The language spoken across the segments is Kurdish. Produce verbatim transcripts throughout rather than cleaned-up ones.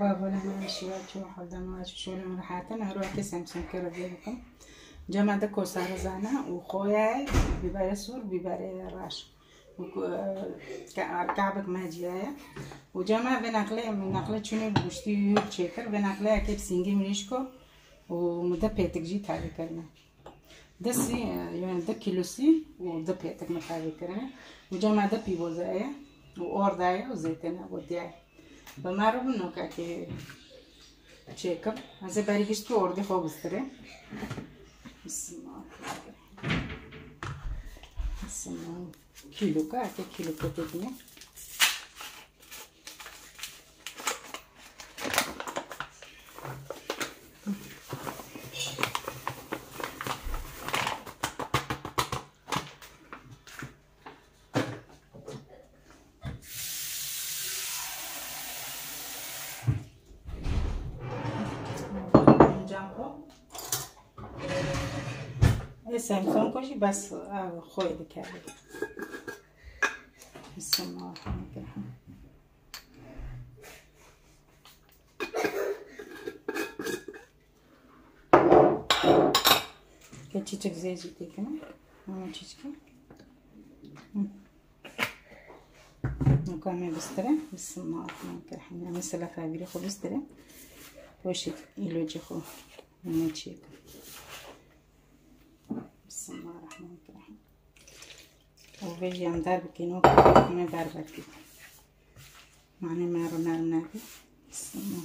Hevalên me şiya çû, hevdana çû, şolên rehat in, her wekî Samsung kir vê bikim. Cema de kosara zana û xoya bibere sûr, bibere raş. Û ku-, ka-, kabik me ciyaye. Û cema vê naqle, naqle çûnê guştî yû çêkir, vê naqle yekê bi sîngî mirîşko û mi de pêtik jî tavî kirine. Di sî, yani di kîlo sî û di pêtik min tavî kirine. Û cema di pîvoza ye û orda ye û zeytine û diye. Bi me re bin nokekê çêkim. Ez ê berî gişt ki ordî xwe bistirê. Bismillah. Bismillah. Kîloka, eke kîloka dibîne. Ê Samsung jî bes, ev xwe dikeve. Bismillahirrahmanirrahim. Ke çiçek zê jî têkine. Ama çiçek. Hı. Nûka me bistire. Bismillahirrahmanirrahim. Mesela xevirî xwe bistire. Weşî îlocî xwe. Ne çêk. Bismillahirrahmanirrahim. Û vê jî em derbikîn û me derbekî. Mane me rûne rûne bî. Bismillah.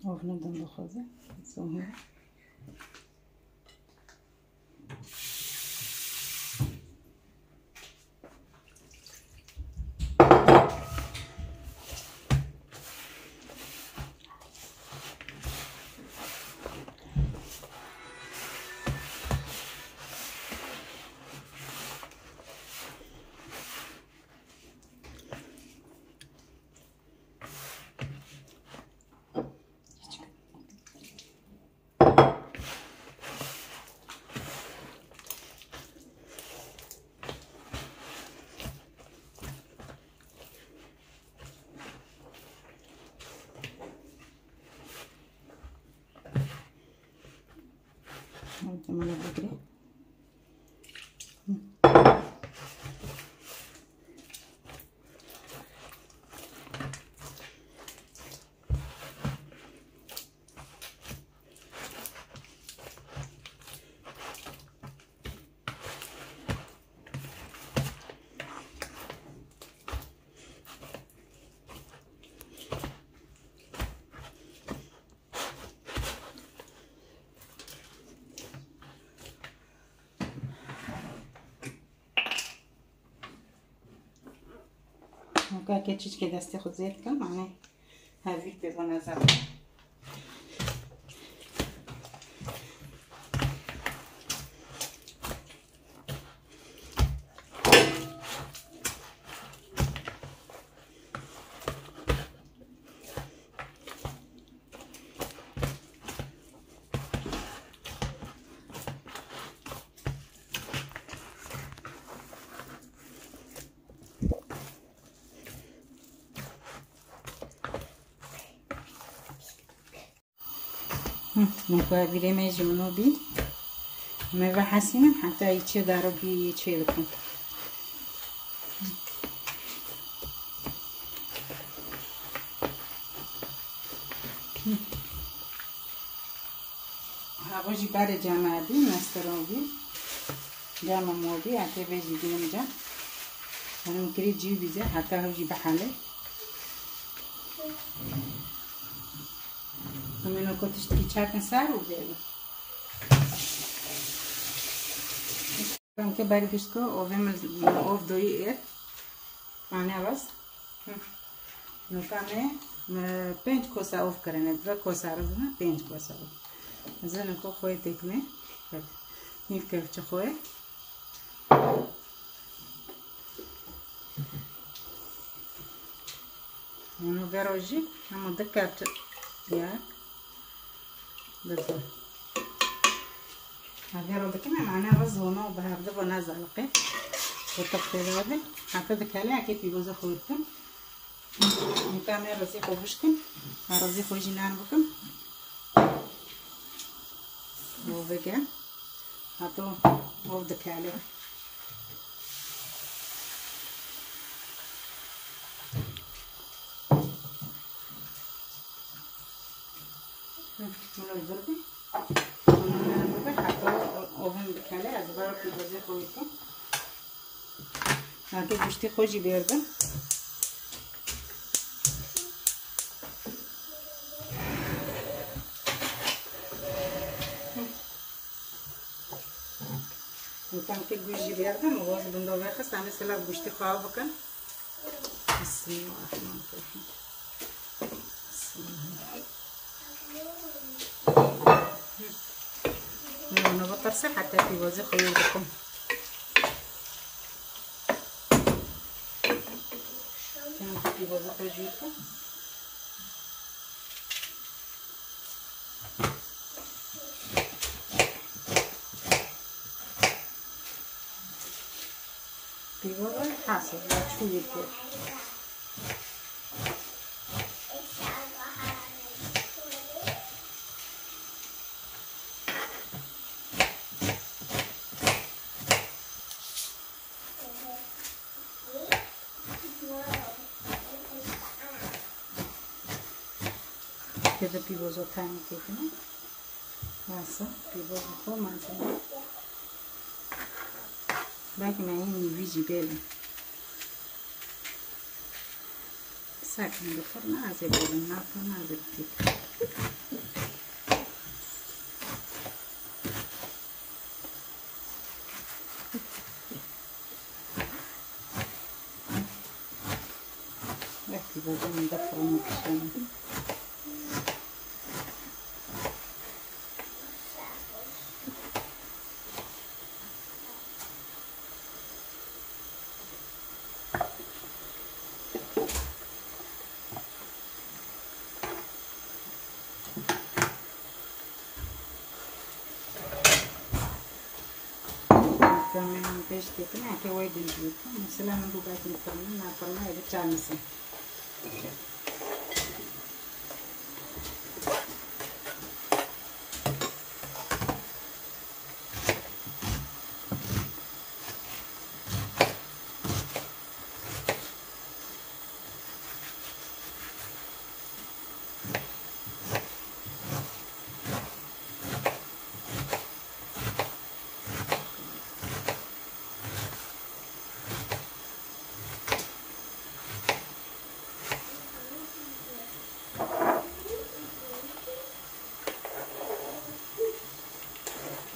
Ovna dan daxwaze. Sonra. Tamam, bigre. Nûka ke çiçkê destê xwe zêr dikim, mane hevî pê bûne zaf. Hı, nûka vîrê me jî wino bî. Me vehesînim heta yî çê darokî yî çê bikim. Hı. Havo jî berê cema bî, mesteron bî. Cema mor bî, ate vê jî bînim cem. Hanım kirî cî bîze, heta hew jî bihale. Hemen o kotişteki çakin ser û vê. Çunke berî gişko ovê min ov doyî êt. Mane rast. Hı. Nûka me, me pênc kosa ov kirine. Ve kosa rizine pênc kosa ov. Ez ê nûka xwe yê têkimê. Nîv kevçî xwe. Hûn û gero jî hema du kevçî ya. Bizo. Eger o dikim, em ane riz hona û bi hevdi bo ne zaliqê. Bo tixtê de be. Heta dikele, eke pîvoza xwe dikim. Nûka em ê rizî xwe bişkin. Em rizî xwe jî nerm bikim. Bo vege. Heta o dikele. Hı, bunu birbî. Bunu birbî. Heta o, o hem dikele. Ez bara pîvozê xwe bikim. Heta guştî xwe jî bêrdim. Tam ki guş jî bêrdim, û ez bindo vexist, em ê sila guştî xwe bikin. Bismillahirrahmanirrahim. Bismillah. Min ona bitirse heta pîvozê xwe yê dikim. Heta pîvozê xwe jî dikim. Pîvoza hasa ya çûyî kir. Kedi pîvoza tenê têkine. Nasıl? Pîvoza xwe mezin. Belkî me yê nîvî jî bêle. Sakin, li firna ez ê bêlim, nav firna ez ê bitêkim. Wekî bêjim de firna kişanî. Demê min pêş têkine, eke wey din jî bikin. Mesela min bû belkî firnin, na firna êdî çar nisin.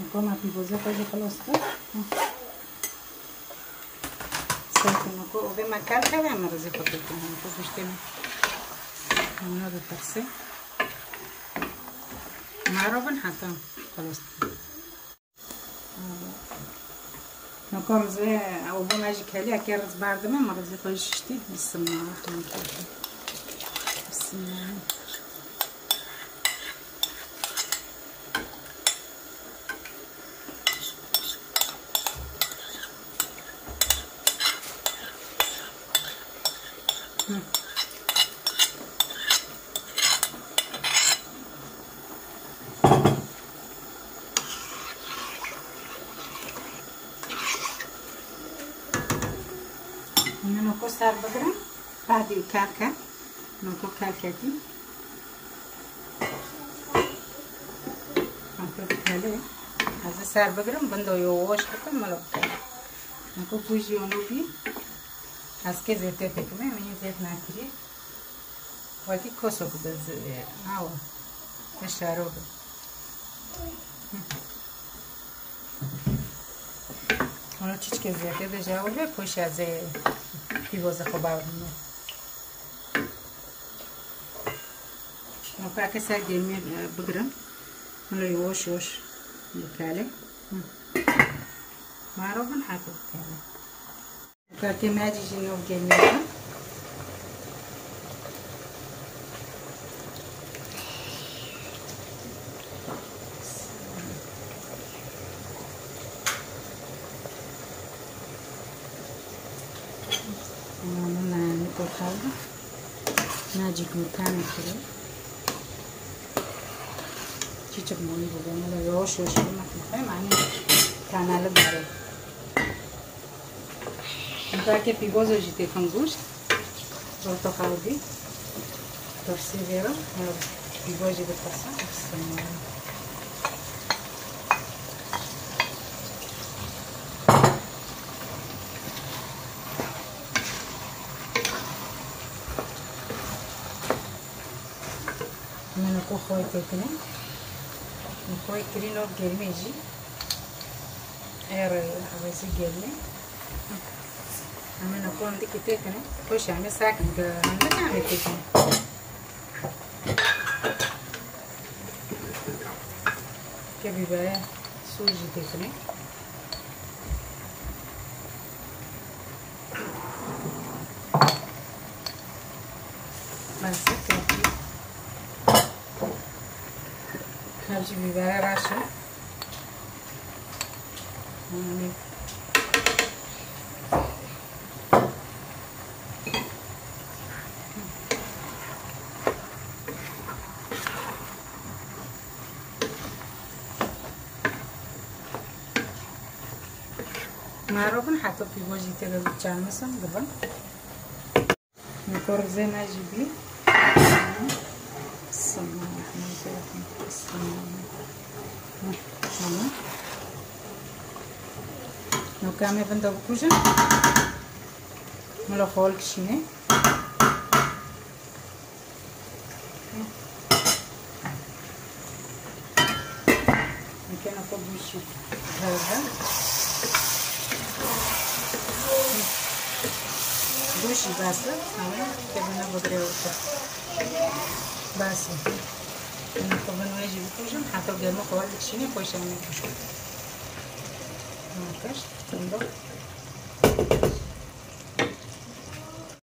Niko me pîvozê xwe jî xilas kir. Serkino ku ovê me kel keve, em rizî xwe pê kine. Ku guştê me hemû dipirsê. Mero bin heta xilas dibin. Niko rizê, ovê me jî kelî, eke riz berdime, me rizê xwe jî şiştî. Bismillah. Bismillah. Min noko ser bigirin, badî kel kel. Noko kel ketî. Noko kelê. Ez ê ser bigirim, bindo yo weş bikim, milo bikim. Noko ku jî ono bî. Ez kê zêtê dikime, min yê zêt nekirî. Wekî kosok bi zi-, awa. Bi şero bi. Ona çiçke zêtê de jawo be, poşa zê pîvoze xo bavdime. Nokake ser gêmê, e, bigirin. Wilo yavaş yavaş bikele. Hı. Maro bin hata bikele. Kakê me jî nov gelmeye. Nane, nane koyalım. Nacik mi tane kuru. Çiçek moyu bu, böyle yavaş yavaş yemek yapayım, hani tanalı bari. Belki pibozo jî têxin goşt. Portoqal dî. Dorsî vêro. Piboz jî bitirsin. Min xwe xwe têkine. Min xwe kirî nov gelmê jî. Ê re hevesî gelmê. Em ê noko hindikî têkine. Xweş em ê sakin bi hindik em ê têkine. Ke bîbere sor jî têkine. Bes, kafî. Hevjî bîbere reş e. Maro bin heta pîvojî tê de çarmisin dibin. Niko rizê me jî bî. Bismillahirrahmanirrahim. Bismillah. Hı, tamam. Niko em ê vinda bikujin. Milo xol kişîne. Mekana xwe bûşî. Her her. Bûşî bes e. Tamam. Kevine bigire orta. Bes e. Ena xwe bin wê jî bikujim. Heta germa xwe bikişîne, xwe şanê bikujim. Nakaş. Tamam.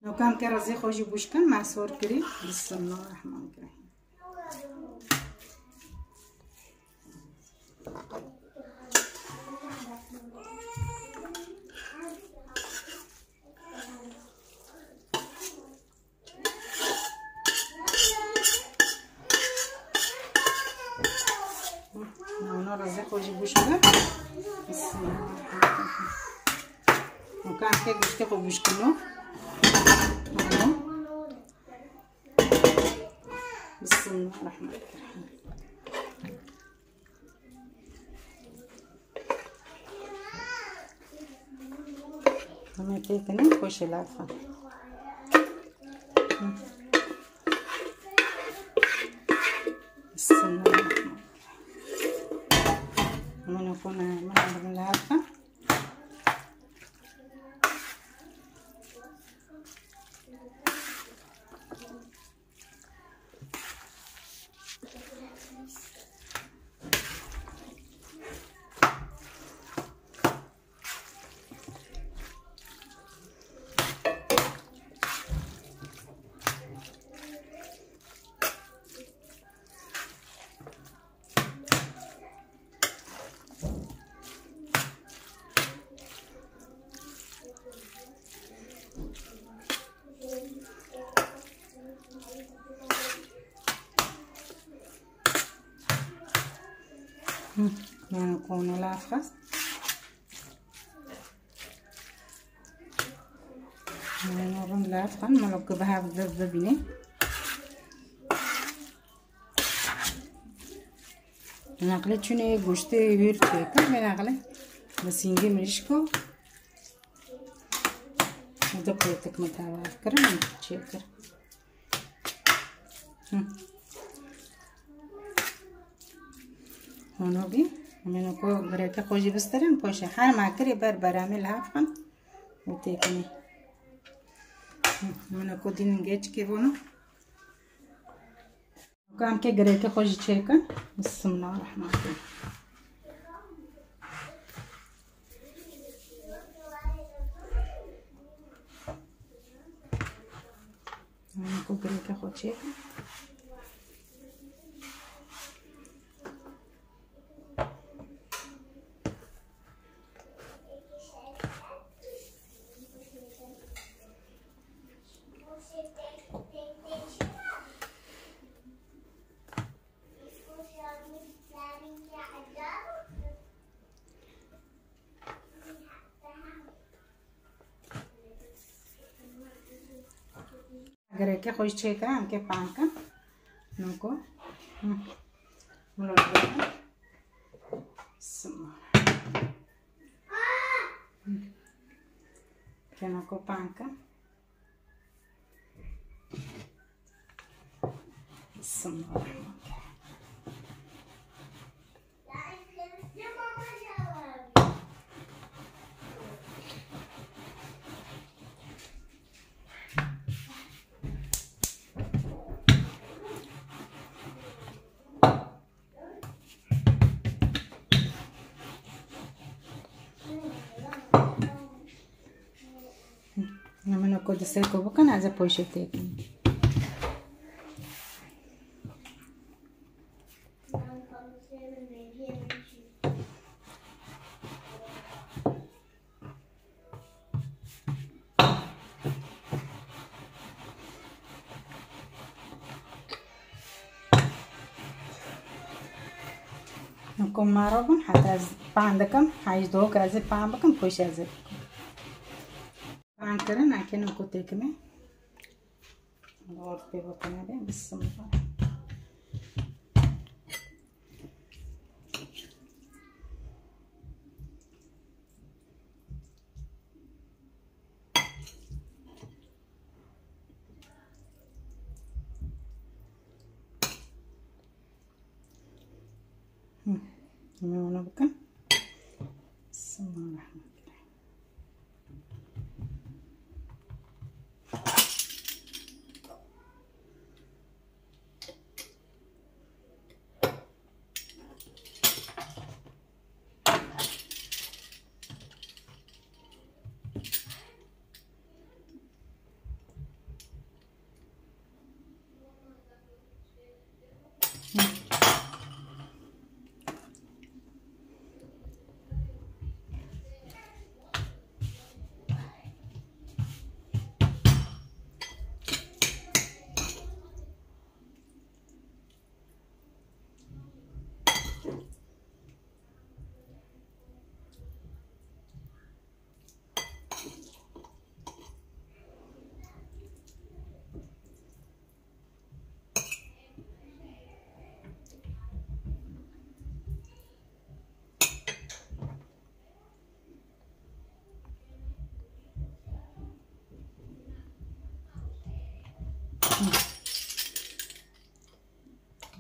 Nokan ke razê xwe jî bûş kin, me sor kirî. Bismillahirrahmanirrahim. Navna razê xwe jî bûş kin. Bismillahirrahmanirrahim. Nokan ke giştê xwe bûş kino. Bismillahirrahmanirrahim. Heme têkine xweşe lafa. Bismillahirrahmanirrahim. Heme nokuna, heme nokuna lafa. Hı, yani konu laf xist. Mano bin laf xan, mano ke bi hev bi-, bibîne. Naqle çûnê goştê hûr çêkir, vê naqle bi sîngê mirîşko. Di qêtik min tev kirin, min çêkir. Hı. Hûn bî, em ê ku gireke xwe jî bistirin, xweş e. Her ma kirê ber beramê li hev xin û têkinê. Hı, em ê ku dînin geçikê bûno. Em ke girêkê xwe jî çêkin. Bismillahirrahmanirrahîm. Em ku girêkê xwe çêkin. Girêkê xwe jî çêkir, em kê pan kin. Noko. Hı. Milo bikin. Sima. Hı. Kê noko pan kin. Bismillahirrahmanirrahim. Min ku di ser ku bikin, ez ê poşetê bikim. Hûn ku maro bin, heta ez pan dikim, hej doh ez ê pan bikim, pêş ez ê bikim. Pan kirin, eke hûn ku têkimê. Dor pê bikine de, bismillah. Hı. Hemen ona bakın. Bismillahirrahmanirrahim.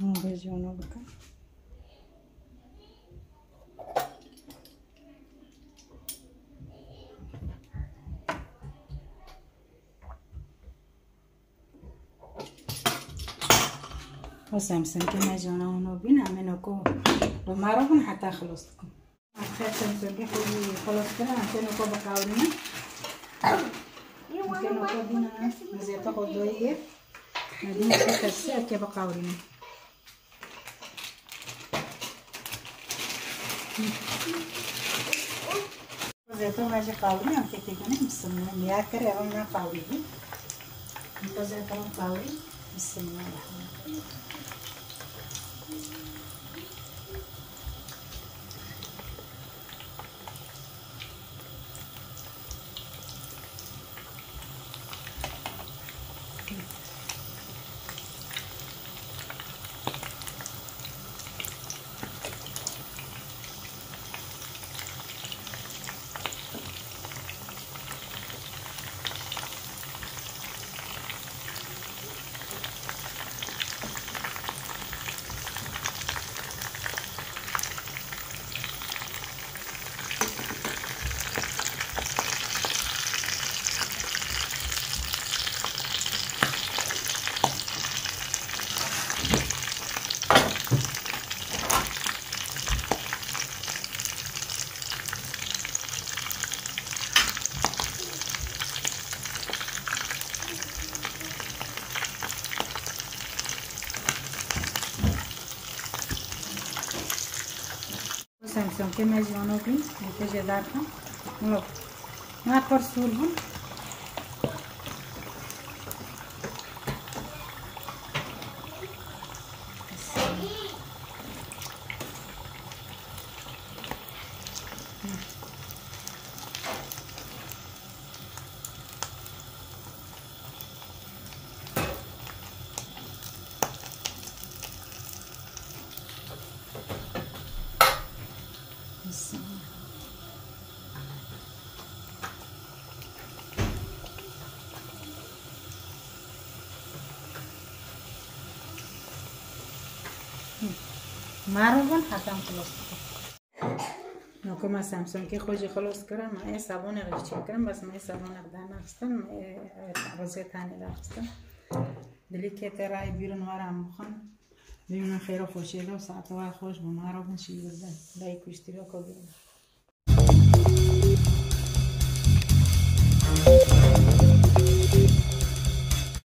Hûn rêzî wana bikin. Wisa em sinkê me jî wana wana bîn, em ê noko bi me re bin heta xilos dikin. Em xetem sinkê xwe jî xilos kirin, em kê noko biqawirînin. Em kê noko bîne mizêta xwe doyê. Em bîne xwe tepsî, em kê biqawirînin. Zeytûn me jî qawirî, em kê têkine, bismillah. Niyar kir, ev me qawirî. Em zeytûn qawirî, bismillah. Çonke me jî wano bîn, hêtê jê derxin. Wilo. Ne par sûr bûn. Maro bûn, hetan xilas bûn. Nokuma Samsungê xwe jî xilas kirin, me ê sabûnê re çêkirin, bes me ê sabûnê re dernaxistin, me ê, e, rozê tenê derxistin. Dilîkê tê rayê bîrin were em bixwin. Bimînin xêr û xweşiyê de û saete we xweş bû. Maro bûn şîr bizdin. Leyk û îştîrak û bîrin.